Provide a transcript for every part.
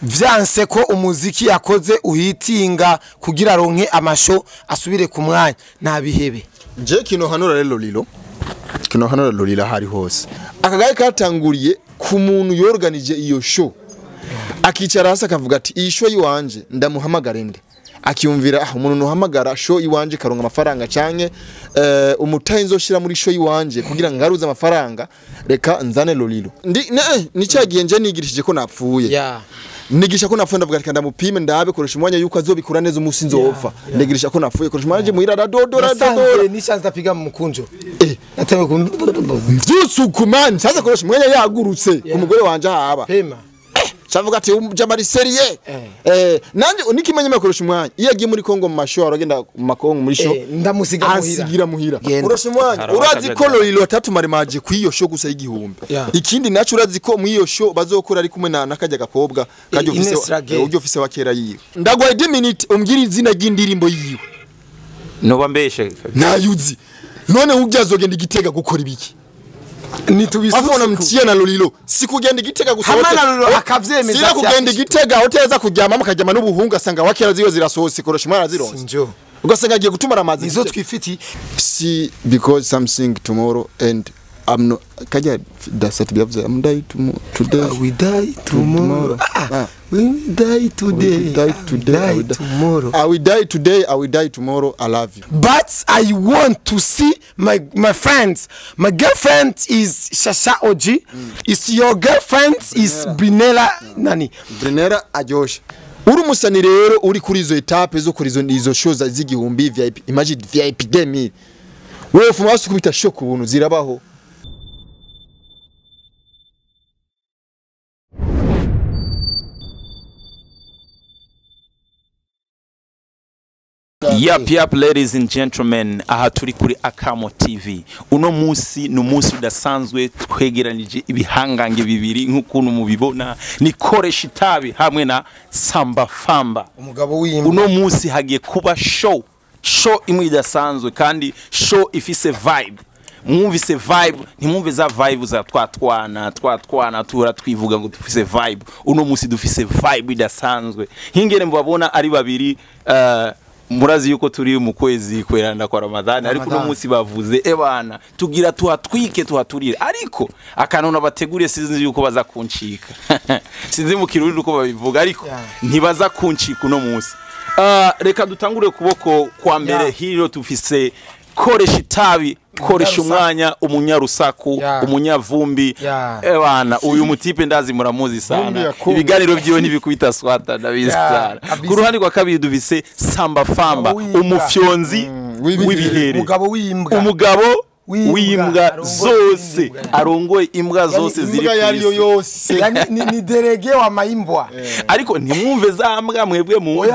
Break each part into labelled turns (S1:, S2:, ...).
S1: Vyanse ko umuziki yakoze uhitinga kugira ronke amasho asubire ku mwanya nabihebe.
S2: Je kino hanura rero Lolilo, kino hanura Lolilo hari hose akagaye katanguriye ku muntu yorganije iyo show, akicara hasi akavuga ati iyi show yiwanje ndamuhamagara nde, akiyumvira ah umuntu nuhamagara show iwanje karonga amafaranga canke umutayi nzoshira muri show iwanje kugira ngaruze amafaranga, reka nzane Lolilo. Ndi ni cyagiye nje nigirishije ko napfuye. Nigisha ko napfuye ndavuga ati ndamupime ndabe koresha umwanya yuko azobikura neza umunsi nzopfa. Nigirisha ko napfuye koresha umwanya muhira radodora dodora.
S1: Nishanze apiga mu mukunjo. Natewe ku
S2: vyutsukumani saza koresha umwanya yagurutse umugore wanje ahaba.
S1: Pema.
S2: Chavuga ati jamari serie. Nanje unikimenya makoresha umwanya. Iyo agiye muri Kongo mu mashow aragenda mu makongo muri show.
S1: Ndamusiga muhira.
S2: Asigira muhira. Urosha umwanya. Urazi ko Lolilo tatumare maje kwiyo show gusa y'igihumbi. Ikindi naco urazi ko mu iyo show bazokora ari kumwe na nakajya gakobwa kajya office ujyo office wa kera yiwe. Ndagwaye 10 minutes umbwira izina ry'indirimbo yiwe.
S3: Noba mbeshe.
S2: Nayuzi. None ubyazogenda igitega gukora ibiki?
S1: Nitubisuko
S2: mtiye na Lolilo sikugenda igitega gusa
S1: hamana Lolilo akavyemeza.
S2: Sira kugenda igitega hoteza kujyama mukajyama n'ubuhunga asanga wakera ziyo zirasohose koresha umwana zironse ugasanga agiye gutumara amazi
S1: nizo twifiti.
S2: See because something tomorrow and I'm not kajya dasat byavuze I'm die today.
S1: We die tomorrow. We die today.
S2: We die today.
S1: Tomorrow.
S2: I will die today. I will die tomorrow. I love you.
S1: But I want to see my friends. My girlfriend is Shasha Oji. Is your girlfriend is Brinella nani?
S2: Brinella Ajosha. Uri musani rero uri kuri izo etape zo kuri izo shows z'igihumbi VIP. Imagine VIP 2000. Wewe fuma wasukubita show ku buntu zirabaho.
S3: Yap yap, ladies and gentlemen, aha turi kuri Akamo TV. Uno musi ni umunsi udasanzwe, twegeranije ibihangange bibiri nk'ukuntu mubibona, ni Koresha Itabi hamwe na Samba Famba.
S1: Umugabo w'imbwa.
S3: Uno musi hagiye kuba show imwe idasanzwe kandi show ifise vibe. Mwumvise vibe, ntimwumve za vibe za twatwana tura twivuga ngo dufise vibe. Uno musi dufise vibe idasanzwe. Hingere mbabona ari babiri murazi yuko turi mu kwezi kweranda kwa Ramadhani, ariko uno munsi bavuze ebana tugira tuhatwike tuhaturire, ariko akantu nabateguriye sinzi yuko baza kuncika. Sinzi mu kirundi uko babivuga, ariko ntibaza kuncika uno munsi. Reka dutangure kuboko kwa mbere. Hiro tufise Koresha Itabi, koresha umwanya, umunyarusaku, umunyavumbi. Ebana uyu mutipe ndazi muramuzi sana, ibiganiro byiwe ntibikubita swata ndabizi sana. Ku ruhande rwa kabiri dufise Samba Famba, umufyonzi w'ibihere, umugabo w'imbwa zose, arongoye imbwa zose ziri ku
S2: yose,
S1: ni derege wa maimbwa.
S3: Ariko ntimwumve za mbwa mwebwe muzi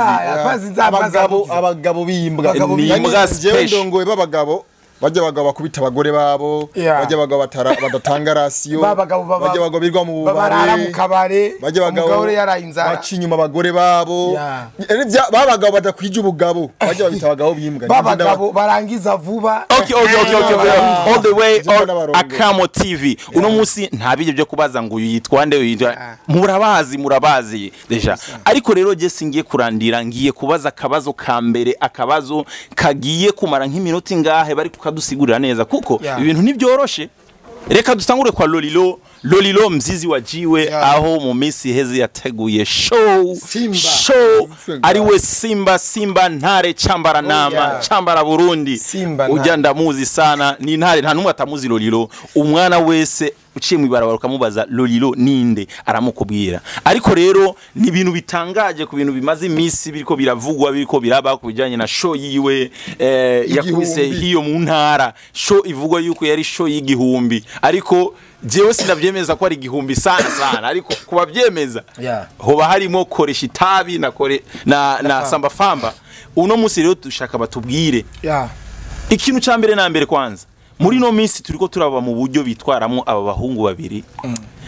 S2: abagabo b'imbwa
S3: ni imbwa
S2: special. Ndongoye b'abagabo bajya abagabo bakubita abagore babo, bajya abagabo badatanga rasiyo, bajya abagabo birwa mu
S1: barara mu kabare,
S2: bajya abagabo baca inyuma abagore babo, babagabo badakwije ubugabo, bajya babita abagabo b'imbwa,
S1: babagabo barangiza vuba.
S3: Okay, all the way on Akamo TV. Uno munsi nta bijye byo kubaza ngo uyu yitwa nde, uyu murabazi deja. Ariko rero je singiye kurandira, ngiye kubaza akabazo ka mbere, akabazo kagiye kumara nk'iminota ingahe bari kukadusigurira neza, kuko ibintu ntibyoroshe. Reka dutangure kwa Lolilo. Lolilo mzizi wa jiwe, aho mu minsi heze yateguye show
S1: Simba.
S3: Show ariwe Simba ntare chambara nama chambara Burundi. Ujya ndamuzi sana, ni ntare nta numwe atamuzi Lolilo. Umwana wese uciye mu ibarabara ukamubaza Lolilo ninde aramukubwira. Ariko rero ni ibintu bitangaje ku bintu bimaze iminsi biriko biravugwa biriko biraba kubijanye na show yiwe yakubise hiyo mu ntara. Show ivugwa yuko yari show y'igihumbi, ariko jewe sinavyemeza ko ari igihumbi sana sana, ariko kubavyemeza hoba harimo Koresha Itabi na kore na Samba Famba. Uno munsi rero dushaka batubwire ikintu ca mbere na mbere. Kwanza muri no minsi turiko turaba mu buryo bitwaramo aba bahungu babiri,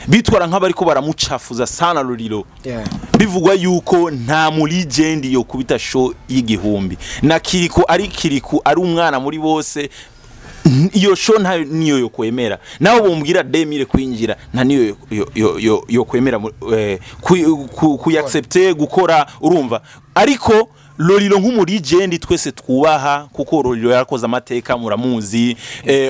S3: bitwara nk'abariko baramucafuza sana Lolilo. Bivugwa yuko nta mu legend yo kubita show y'igihumbi, na Kiriku ari Kiriku ari umwana muri bose. Iyo show nta niyo yo kwemera, nawe bumbwira 2000 kwinjira, nta niyo yo kwemera kuyaccepte gukora, urumva. Ariko Lolilo nk'umulegend twese twubaha, kuko Lolilo yarakoze amateka, muramuzi,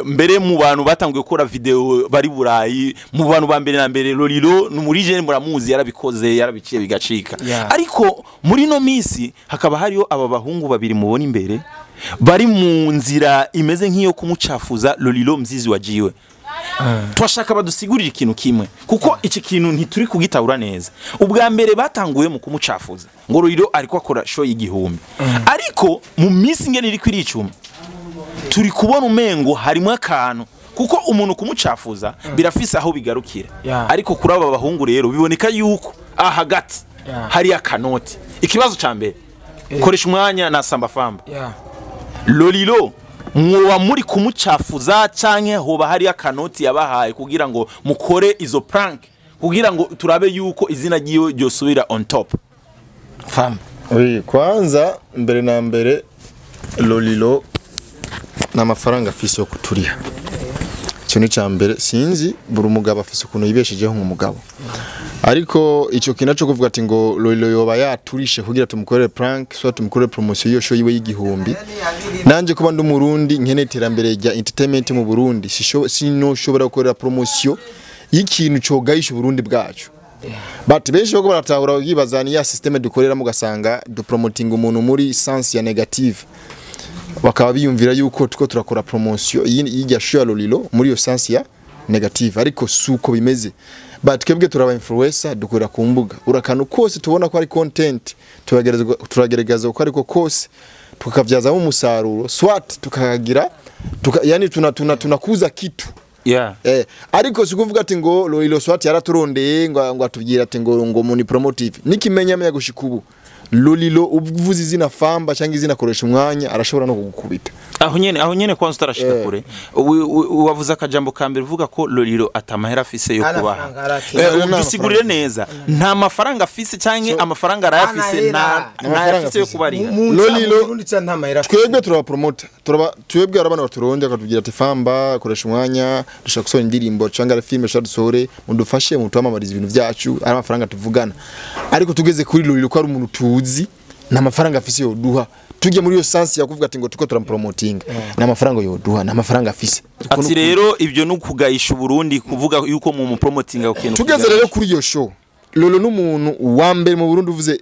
S3: mbere mu bantu batanguye gukora video bari Burayi, mu bantu ba mbere na mbere. Lolilo ni umulegend, muramuzi, yarabikoze, yarabiciye bigacika. Ariko muri no misi hakaba hariyo aba bahungu babiri mubona imbere bari mu nzira imeze nk'iyo kumucafuza Lolilo Mzizi wa Jiwe. Twashaka badusigurira ikintu kimwe, kuko iki kintu ntituri kugitahura neza. Ubwa mbere batanguye mu kumucafuza ngo Lolilo ariko akora show y'igihumbi, ariko mu minsi ingene iri kwiricuma turi kubona umengo harimo akantu, kuko umuntu kumucafuza birafise aho bigarukira. Ariko kuri aba bahungu rero biboneka yuko aha hagati hari akanoti. Ikibazo ca mbere, koresha umwanya na Samba Famba. Lolilo mwoba muri kumucafuza canke hoba hari akanoti yabahaye kugira ngo mukore izo prank, kugira ngo turabe yuko izina ryiwe ryosubira on top? Famba.
S2: Oui, kwanza mbere na mbere, Lolilo n'amafaranga afise yo kuturiha. Icyo ni mbere. Sinzi, buri mugabo afise ukuntu yibeshejeho nk'umugabo, ariko icyo kintu cyo kuvuga ati ngo Lolilo yoba yaturishe kugira tumukorere prank, so tumukorere promotion iyo show yiwe y'igihumbi, nanje kuba ndi umurundi nkeneye iterambere rya entertainment mu Burundi, sinoshobora gukorera promotion y'ikintu cogayisha Uburundi bwacu. But benshi bako baratahura, bibaza ni ya système dukoreramo, ugasanga dupromoting umuntu muri sens ya negative, bakaba biyumvira yuko tuko turakora promotion y'irya show ya Lolilo muri iyo sens ya negative, ariko suko bimeze. But twebwe turaba influencer, dukorera ku mbuga, urakanu kose tubona ko ari content, turagerageza uko ariko kose tukavyazamo umusaruro, swat tukagira yani tuna tunakuza kitu. Ariko sikuvuga ati ngo Lolilo swat yaraturondeye ngo atubwira ati ngo muni promotive. Nikimenya menya gushika ubu, Lolilo uvuze izina Famba cyangwa izina koresha umwanya, arashobora no kugukubita.
S3: Aho nyene kwanza utarashika kure, wavuze akajambo ka mbere uvuga ko Lolilo atamahera afise yo
S1: Nta
S3: kubaha.
S1: mafaranga arafise.
S2: Nta
S3: Udusigurire
S2: mafaranga.
S3: neza, nta mafaranga afise canke amafaranga arayafise,
S1: Nta
S3: nta
S2: mafaranga
S3: ntayafise yo
S2: afise.
S3: kubariha?
S2: Lolilo-
S1: Burundi cyane nta mahera afise.
S2: Twebwe turaba promoter, turaba twebwe hari abana baturonde bakatubwira ati: "Famba, koresha umwanya, dushaka gusohora indirimbo cyangwa ari filime dushaka dusohore, mudufashe mutwamamarize ibintu byacu." Ari amafaranga tuvugana, ariko tugeze kuri Lolilo ko ari umuntu tuzi, nta mafaranga afise yoduha. Tujye muri iyo sens ya kuvuga ati ngo tuko turamupromotinga, nta mafaranga yoduha, nta mafaranga afise.
S3: Ati rero ibyo ni ukugayisha Uburundi kuvuga yuko mu mupromotinga ku kintu.
S2: Tugeze rero kuri iyo show, Lolo n'umuntu wa mbere mu Burundi. Uvuze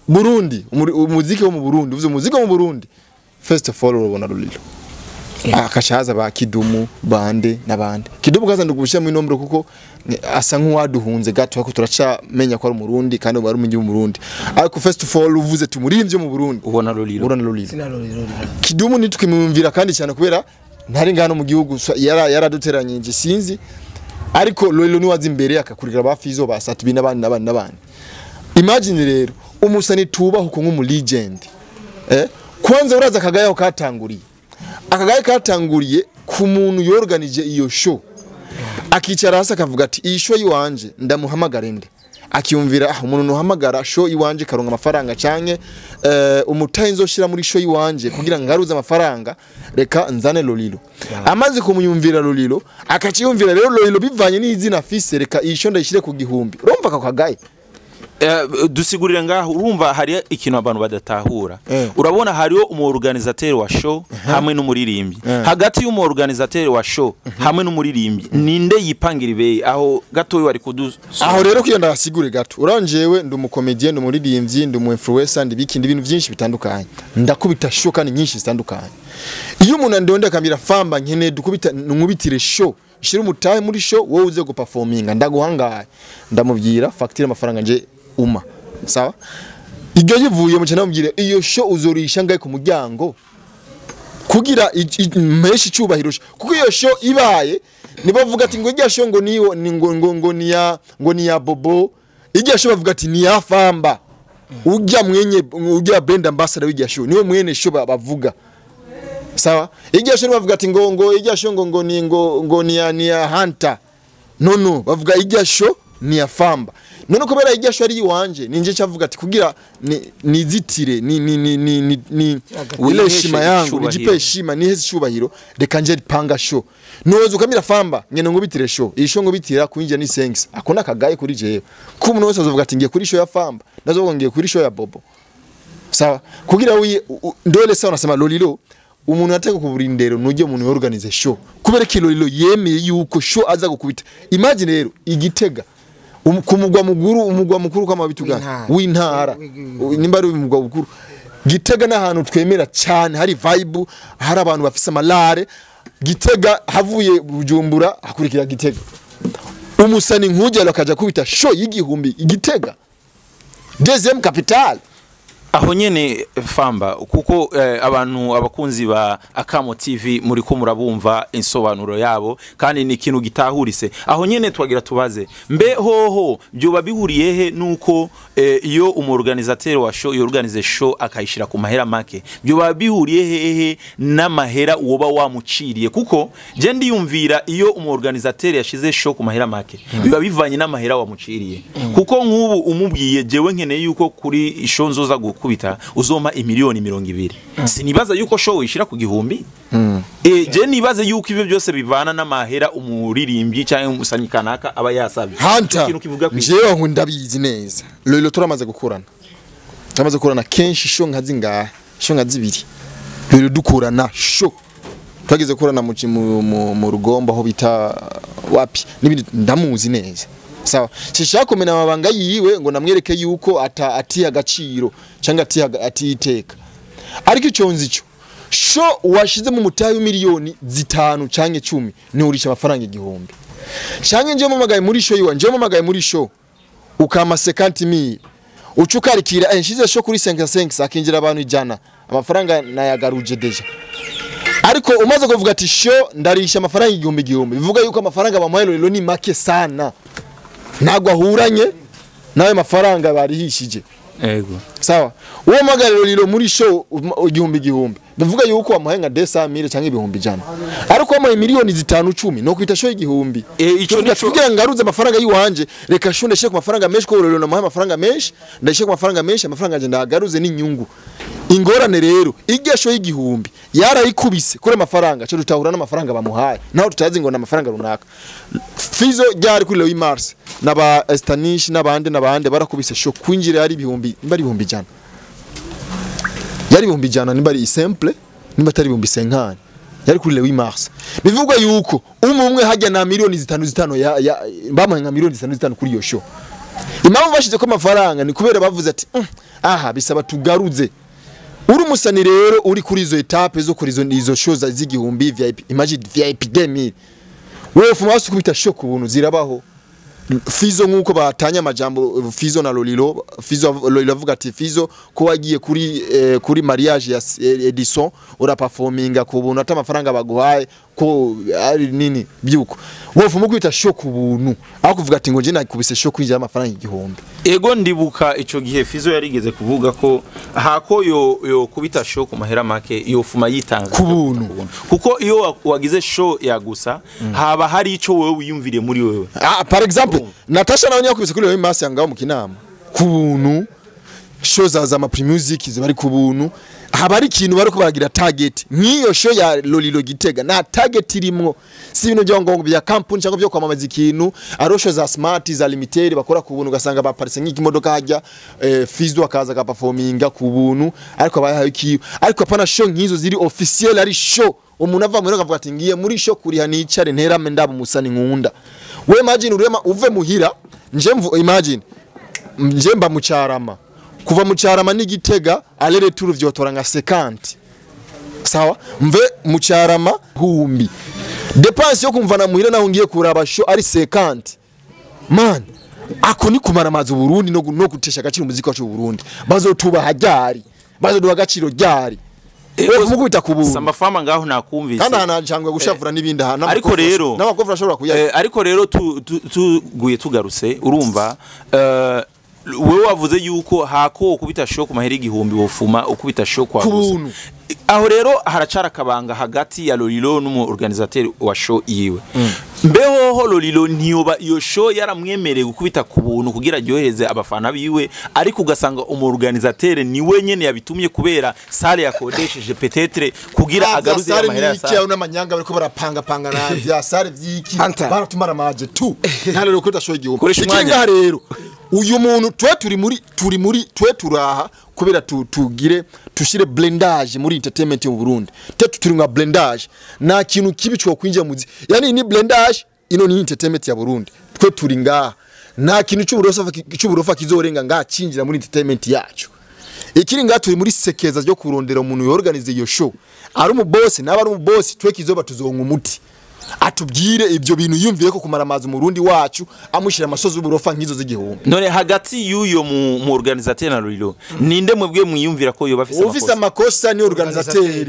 S2: Burundi, umuziki wo mu Burundi, uvuze umuziki wo mu Burundi, first of all urabona Lolilo, akashaza ba Kidumu bande n'abandi. Kidumu kaza ndugushyira mu inombro kuko asa nk'uwaduhunze gato, ariko turacamenya ko ari umurundi kandi ubu ari umujyi w'umurundi. Ariko first of all uvuze tumuririmbye mu Burundi,
S3: ubona Lolilo.
S2: Urabona Lolilo.
S1: Sina Lolilo.
S2: Kidumu nitwimwumvira kandi cyane kubera ntari ngano mu gihugu, yaraduteranyije, sinzi. Ariko Lolilo niwe aza imbere, akakurikira ba Fizo, ba Sat-B n'abandi n'abandi n'abandi. Imagine rero umusani tubaho uko nk'umu legend, kwanza uraza akagaye katanguriye, akagaye katanguriye ku muntu yorganije iyo show, akicara hasi akavuga ati: "Iyi show yiwanje ndamuhamagara nde?" Akiyumvira: "Ah, umuntu nuhamagara show iwanje karonga amafaranga canke umutahe nzoshira muri show iwanje kugira ngaruze amafaranga, reka nzane Lolilo." Amaze kumuyumvira Lolilo, akaciyumvira rero Lolilo bivanye n'izina afise, reka iyi show ndayishire ku gihumbi. Urumva ako kagaye.
S3: Dusigurire ngaho. Urumva hari ikintu abantu badatahura. Urabona hariho umuorganisateur wa show hamwe n'umuririmbyi. Hagati y'umuorganisateur wa show hamwe n'umuririmbyi, ninde yipangira ibeyi? Aho gatoyi wari kudu
S2: Aho rero kugira ndasigure gato, uranjewe ndi umukomedien, ndi umuririmbyi, ndi umu influencer, ndi biki, ndi ibintu byinshi bitandukanye, ndakubita show kandi nyinshi zitandukanye. Iyo umuntu andonde akambira: "Famba, nkeneye dukubita nkubitire show, shira umutahe muri show, wowe uze guperforminga, ndaguhangaye," ndamubwira facture, amafaranga nje uma sawa. Ibyo yivuye mu cyane, ndamubwira: "Iyo show uzorisha ngaye ku muryango kugira mpeshe icyubahiro, kuko iyo show ibaye nibavuga ati ngo irya show ngo niyo ni ngo ni ya Bobo, irya show bavuga ati ni ya Famba, ujya mwenye ujya brand ambassador w'irya show niwe mwene show bavuga sawa. Irya show bavuga ati ngo irya show ngo ni ngo ni ya Hunter, no, bavuga irya show ni ya Famba." None kubera irya show ari iwanje, ninje cavuga ati kugira nizitire ni ile heshima yangu, nijipe heshima, niheze icubahiro, reka nje panga show. Noza ukamira Famba ngene ngubitire show, iyi show ngubitira kwinjira ni 5. Akona kagaye kuri jewe. Ko umuntu wese azovuga ati ngiye kuri show ya Famba, nazovuga ngiye kuri show ya Bobo. Sawa, kugira ndole sawa nasema Lolilo umuntu ateka kuburindero nujye umuntu yorganize show. Kubera ko Lolilo yemeye yuko show aza gukubita. Imagine rero igitega kumugwa muguru, umugwa mukuru kama bituga w'intara, nimba ari umugwa mukuru Gitega n'ahantu twemera cyane, hari vibe, hari abantu bafise amalare. Gitega havuye Bujumbura hakurikira Gitega. Umusani nkujya akaja kubita show y'igihumbi Igitega, deuxième capitale.
S3: Aho nyene Famba, kuko abantu abakunzi ba Akamo TV muri ko murabumva insobanuro yabo kandi ni ikintu gitahurise. Aho nyene twagira tubaze, mbe hoho byoba bihuriye he nuko iyo umorganisateur wa show yorganize show akayishira ku mahera make, byoba bihuriye hehe n'amahera uwoba wamuciriye? Kuko je ndiyumvira iyo umorganisateur yashize show ku mahera make biba bivanye n'amahera wamuciriye. Kuko nk'ubu umubwiye jewe nkeneye yuko kuri show nzoza gukubita uzoma imiliyoni 20, sinibaza yuko show ishira ku gihumbi. Je nibaze yuko ivyo byose bivana n'amahera umuririmbyi cyangwa umusanyi kanaka aba yasabye.
S2: Ikintu kivuga kwi jewe ngo ndabizi neza. Lolilo turamaze gukorana, turamaze gukorana kenshi show nka zingahe, show nka zibiri. Lolilo dukorana show, twageze gukorana mu rugombo aho bita wapi n'ibindi, ndamuzi neza. Sawa, sishaka kumena amabanga yiwe ngo namwereke yuko atiha agaciro cyangwa atiteka. Ariko ico nzi cyo, show washize mu mutayi w'imiliyoni 5 canke 10 ni urisha amafaranga 1000. Canke nje mumagaye muri show yiwa, nje mumagaye muri show ukama 50000 ucukarikira nshize show kuri 55 akinjira abantu 100, amafaranga nayagaruje deja. Ariko umaze kuvuga ati show ndarisha amafaranga 1000 bivuga yuko amafaranga bamuhaye Lolilo ni make sana, ntabwo ahuranye nawe mafaranga barihishije.
S3: Ego.
S2: Sawa, uwo magare Lolilo muri show 1000 bivuga yuko wamuhaye nka 200000 cyangwa 100,000, ariko wamuhaye miliyoni 5 10 no kwita show 1000.
S3: Ico nico
S2: kugira ngaruze amafaranga yiwanje, reka show ndashye ku mafaranga menshi, ko Lolilo namuhaye amafaranga menshi, ndashye ku mafaranga menshi, amafaranga nje ndagaruze n'inyungu. Ingorane rero irya show 1000 yarayikubise kuri amafaranga cyo tutahura n'amafaranga bamuhaye, naho tutazi ngo n'amafaranga runaka. Fizo ryari kuri Louis Mars naba Estanish nabande nabande barakubise show kwinjira yari 1000, nimba ari 100,000, yari 100,000, nimba ari simple, nimba atari 50,000, yari kuri Louis Mars. Bivugwa yuko umwe hajya na miliyoni 5 bamuhaye nka miliyoni 5 kuri iyo show. Impamvu bashize ko amafaranga ni kubera bavuze ati aha bisaba tugaruze. Uri umusani rero uri kuri izo etape zo kuri izo show za z'igihumbi VIP, imagine VIP 2000. Wewe fuma wasukubita show ku buntu zirabaho. Fizo nkuko batanya amajambo Fizo na Lolilo, Fizo Lolilo avuga ati Fizo ko wagiye kuri kuri mariage ya Edison ura performinga ku buntu ata amafaranga baguhaye ko ari nini byuko. Wewe fuma kwita show ku buntu aho kuvuga ati ngo je nakubise show kwinjira amafaranga 1000.
S3: Ego ndibuka ico gihe Fizo yarigeze kuvuga ko hako yo kubita show ku mahera make yo fuma yitanga
S2: ku buntu,
S3: kuko iyo wagize show ya gusa haba hari ico wewe wiyumviriye muri wewe.
S2: Par exemple Natasha nawe yakubise kuri Louis Mars yangaho mu kinama ku buntu, show za ama pre-music zibari ku buntu, haba ari ikintu bari kubaragira target. Nk'iyo show ya Lolilo Gitega na target irimwo, si ibintu byo ngo bya company cyangwa byo kwamamaza ikintu, arosho za smart za limited bakora ku buntu, ugasanga baparitse nk'ikimodoka hajya Fizo akaza ka performinga ku buntu, ariko abayahaye ikiyo. Ariko apana show nk'izo ziri officiel, ari show umuntu ava muri akavuga ati ngiye muri show kuriha nicare nterame ndaba umusani nkunda. We imagine urema uve muhira, nje imagine nje mba mu Carama, kuva mu Carama n'Igitega aller retour vyotora nka 50. Sawa, mve mu Carama humbi dépense yo kumvana muhira naho ngiye kuraba show ari 50. Man, ako ni kumara amazi Burundi no gutesha agaciro umuziki wacu Burundi. Bazotuba hajari, bazoduha agaciro ryari. Mukubita ku buntu.
S3: Samba Famba ngaho nakumvise.
S2: Kandi hanajangwe gushavura n'ibindi hana.
S3: Ariko rero
S2: n'amakofra ashobora kuya.
S3: Ariko rero tuguye tugarutse urumva wewe wavuze yuko hako ukubita show ku mahera 1000 wofuma ukubita show kwa gusa. Aho rero haracara kabanga hagati ya Lolilo n'umu organisateur wa show yiwe. Mbeho Lolilo ntiyoba iyo show yaramwemereye gukubita ku buntu kugira aryohereze abafana biwe, ariko ugasanga umorganisateur ni we nyene yabitumye kubera salle yakodesheje peut-être kugira agaruze amahera ya
S2: sare
S3: salle.
S2: N'amanyanga bariko barapanga panga na vya sare vyiki.
S1: Anta.
S2: Baratumara maje tu nta rero ko udashoye igihumbi.
S3: Koresha
S2: Ikindi
S3: umwanya.
S2: ngaha rero uyu muntu twe turi muri turi muri twe turaha kubera tugire tushire blendage muri entertainment yo mu Burundi. Twe turi nka blendage, nta kintu kibi cyo kwinjira muzi, yani ni blendage ino ni entertainment ya Burundi. Twe turi ngaha nta kintu cy'uburofa kizorenga ngaha cinjira muri entertainment yacu. Ikiri ngaha turi muri sekeza ryo kurondera umuntu yorganize iyo show, ari umubosi naba ari umubosi, twe kizoba tuzonka umuti atubwire ibyo bintu yumviye ko kumara amazi umurundi wacu amushyira amasozi y'uburofa nk'izo z'igihumbi.
S3: None hagati y'uyo mu organisateur na Lolilo, ninde mwebwe mwiyumvira ko yoba afise
S2: ufise
S3: amakosa?
S2: Amakosa ni organisateur.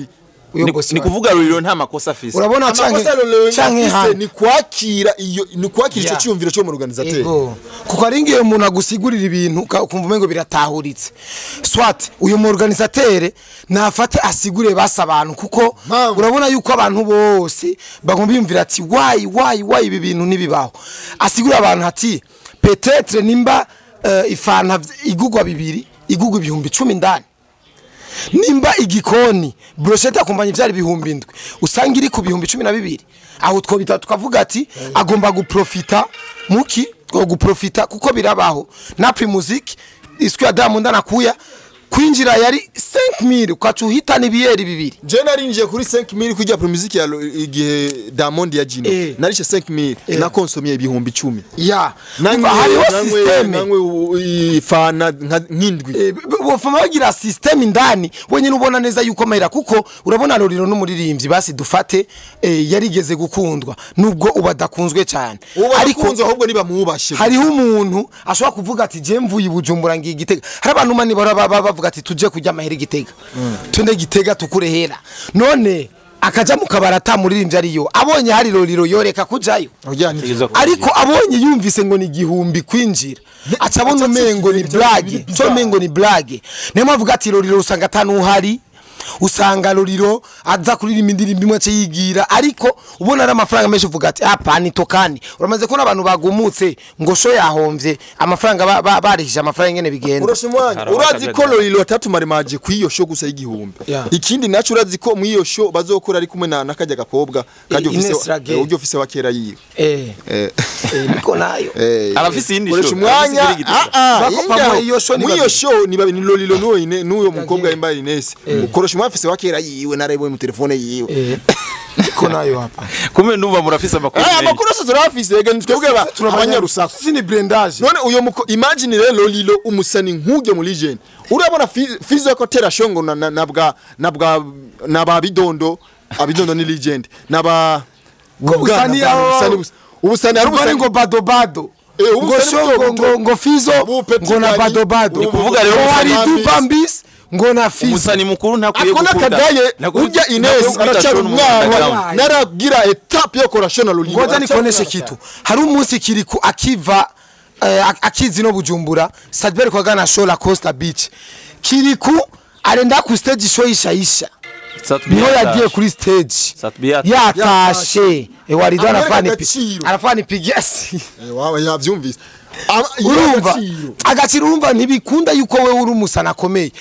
S1: Uyo
S3: Ni,
S1: bosi
S3: ni
S1: wawe.
S3: kuvuga Lolilo nta makosa afise.
S1: Urabona canke
S2: Amakosa Lolilo
S1: canke
S2: afise
S1: hano
S2: ni kwakira iyo, ni kwakira icyo
S1: Yeah.
S2: cyumviro cyo mu organisateur.
S1: Ego. Kuko ari ngiyo umuntu agusigurira ibintu ukumva umengo biratahuritse. Swat uyu mu organisateur nafate asigure basa abantu, kuko
S2: Mpamvu.
S1: urabona yuko abantu bose bagomba biyumvira ati why why why ibi bintu nibibaho. Asigure abantu ati peut-être nimba ifanta igugwa bibiri, igugwa 10,000 ndani. Nimba igikoni brochette akombanya ivyari 7,000 usanga iri ku 12,000, aho twobita tukavuga ati agomba guprofita muki two guprofita, kuko birabaho na Primusic iswi ya Diamond anakuya kwinjira yari 5000 ukaca uhitana ibiyeri bibiri.
S2: Je narinjiye kuri 5000 kujya pro music ya igihe Diamond ya Jino, narishe 5000 nakonsomye 10,000.
S1: Ya.
S2: Nanywe
S1: Umva, hariho systeme.
S2: Nanywe ifana nk'indwi.
S1: Bofama bagira system indani wenyine ubona neza yuko amahera, kuko urabona Lolilo n'umuririmbyi basi dufate yarigeze gukundwa nubwo ubu adakunzwe cyane.
S2: Ubu
S1: ariko
S2: arakunzwe, ahubwo nibamwubashe.
S1: Hariho umuntu ashobora kuvuga ati je mvuye i Bujumbura ngiye i Gitega. Hari abantu mani bahora bavuga ati tuje kurya amahera i Gitega, tunde Gitega tukurehera, none akaja mu kabara atamuririmbyi ariyo abonye hari Lolilo yoreka kujayo.
S2: Oya, ni-
S3: Tegerezwa kugira.
S1: Ariko abonye yumvise ngo ni 1000 kwinjira aca abona umengo ni blague, cyo umengo ni blague. Niyo mpamvu avuga ati Lolilo usanga atanuhari, usanga Lolilo aza kuririmba indirimbo imwe aca yigira, ariko ubona ari amafaranga menshi uvuga ati apa ni tokani. Uramaze kubona abantu bagumutse ngo show yahomvye amafaranga barihije amafaranga ingene bigenda.
S2: Uroshe umwanya.
S3: Hari
S2: Urazi ko
S3: abakajagari.
S2: Lolilo atatumara maje ku iyo show gusa y'igihumbi.
S1: Yeah.
S2: Ikindi naco urazi ko mu iyo show bazokora ari kumwe na nakajya gakobwa kajya
S1: Ines
S2: ufise
S1: Raguel.
S2: ujya ufise wa kera yiwe.
S1: Niko nayo.
S3: Arafise iyindi
S2: Koresha
S3: show,
S2: umwanya.
S3: arafise iyindi
S2: Ah ah
S1: Bakopa
S2: ingaho.
S1: muri iyo show ni
S2: Muri iyo
S1: babiri.
S2: show ni babiri, ni Lolilo n'uwo n'uyo mukobwa yambaye Ines. Ukoresha umwanya afise wa kera yiwe narayibonye mu telefone yiwe.
S1: Niko nayo hapa.
S3: Kumbe ndumva murafise amakuru
S2: Ah,
S3: menshi.
S2: amakuru yose turafise ega twebwe abanyarusaku.
S1: Sisi ni blendage.
S2: None uyo muko imagine rero Lolilo umusani nk'ujye muri legend urabona Fizo ko tera shongo na na nabwa nabwa naba bidondo abidondo ni legend naba
S1: Ngo busani aho-
S2: ubusani ari
S1: Ubusani
S2: ubusani
S1: ngo bado bado.
S2: Ubu
S1: Ngo
S2: busani
S1: show
S2: buto
S1: ngo
S2: buto.
S1: ngo ngo Fizo
S2: Ubu Petit
S1: ngo na
S2: Gani.
S1: bado bado.
S2: Ni
S3: kuvuga rero
S1: ngo
S2: Busani
S1: wari
S2: Bambis.
S1: Bambis ngo na Fizo.
S3: Umusani mukuru ntakwiye
S2: akona
S3: gukunda.
S2: kadaye
S3: Ntakwiye-
S2: urya
S3: ntakwiye
S2: Ines
S3: gukubita
S2: aracyari
S3: show n'umuntu
S2: umwana
S3: underground.
S2: naragira etape yo kora show na Lolilo.
S1: Ngoja nikoneshe kitu. Hari umunsi kiriku akiva akizi no Bujumbura, Sadber kwa gana show la Costa Beach. Kiriku arenda ku stage show ishaisha.
S3: Satbi
S1: Niho
S3: yatashe.
S1: yagiye kuri stage.
S3: Satbi yatashe.
S1: Yatashe. Warido
S2: Amwereka
S1: anafani
S2: agaciro.
S1: anafani pigia si.
S2: Wawe yavyumvise.
S1: Urumva
S2: Agaciro.
S1: Agaciro urumva ntibikunda yuko wewe uri umusana akomeye.